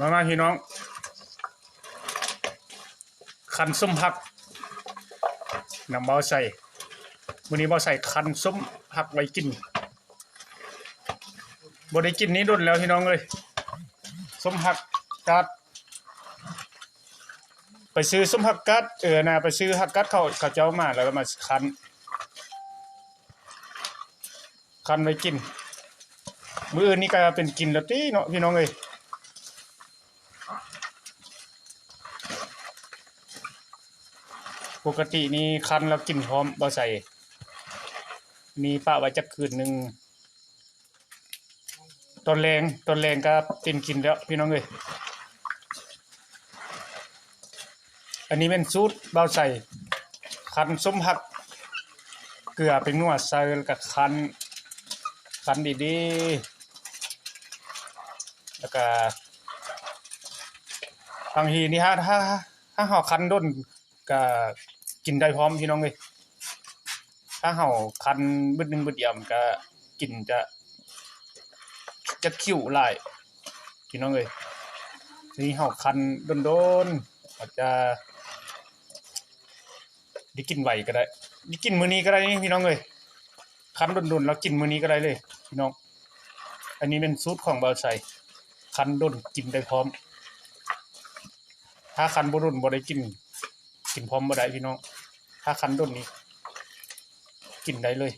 ມາໆ ພີ່ນ້ອງ ຄັ້ນສົ້ມຮັກນຳບ່າວໄຊ. ມື້ນີ້ບ່າວໄຊຄັ້ນສົ້ມຮັກໄວ້ກິນ. ບໍ່ໄດ້ກິນນີ້ດົນແລ້ວ ພີ່ນ້ອງເອີຍ. ສົ້ມຮັກກາດ ໄປຊື້ສົ້ມຮັກກາດ ເອີ ນະ ໄປຊື້ຮັກກາດເຂົາ ເຂົາເຈົ້າມາ ແລ້ວກໍມາຄັ້ນ ຄັ້ນໄວ້ກິນ. ມື້ອື່ນນີ້ກໍເປັນກິນແລ້ວຕິເນາະ ພີ່ນ້ອງເອີຍ. ປົກກະຕິນີ້ຄັ້ນແລ້ວກິນພ້ອມ ບ່າວໄຊ ມີປະໄວ້ຈັກຄືນໜຶ່ງ. ຕອນແລງ ຕອນແລງກໍເປັນກິນແລ້ວ ພີ່ນ້ອງເອີຍ. ອັນນີ້ແມ່ນສູດບ່າວໄຊ ຄັ້ນສົ້ມຮັກ ເກືອ ແປ້ງນົວໃສ່ ແລ້ວກໍຄັ້ນ ຄັ້ນດີໆ ແລ້ວກໍບາງທີນີ້ ຖ້າ ຖ້າ ຖ້າເຮົາຄັ້ນດົນ ກະກິນໄດ້ພ້ອມ ພີ່ນ້ອງເອີຍ. ຖ້າເຮົາຄັ້ນບຶດໜຶ່ງບຶດດຽວ ມັນກະກິນຈະ ຈະຂິວຫຼາຍ ພີ່ນ້ອງເອີຍ. ນີ້ເຮົາຄັ້ນດົນໆ ອາດຈະໄດ້ກິນໄວກໍໄດ້ ໄດ້ກິນມື້ນີ້ກໍໄດ້ນີ້ ພີ່ນ້ອງເອີຍ. ຄັ້ນດົນໆ ແລ້ວກິນມື້ນີ້ກໍໄດ້ເລີຍ ພີ່ນ້ອງ. ອັນນີ້ແມ່ນສູດຂອງບ່າວໄຊ ຄັ້ນດົນກິນໄດ້ພ້ອມ. ຖ້າຄັ້ນບໍ່ດົນບໍ່ໄດ້ກິນ ກິນພ້ອມບໍ່ໄດ້ ພີ່ນ້ອງ. ຖ້າຄັ້ນດົນນີ້ກິນໄດ້ເລີຍ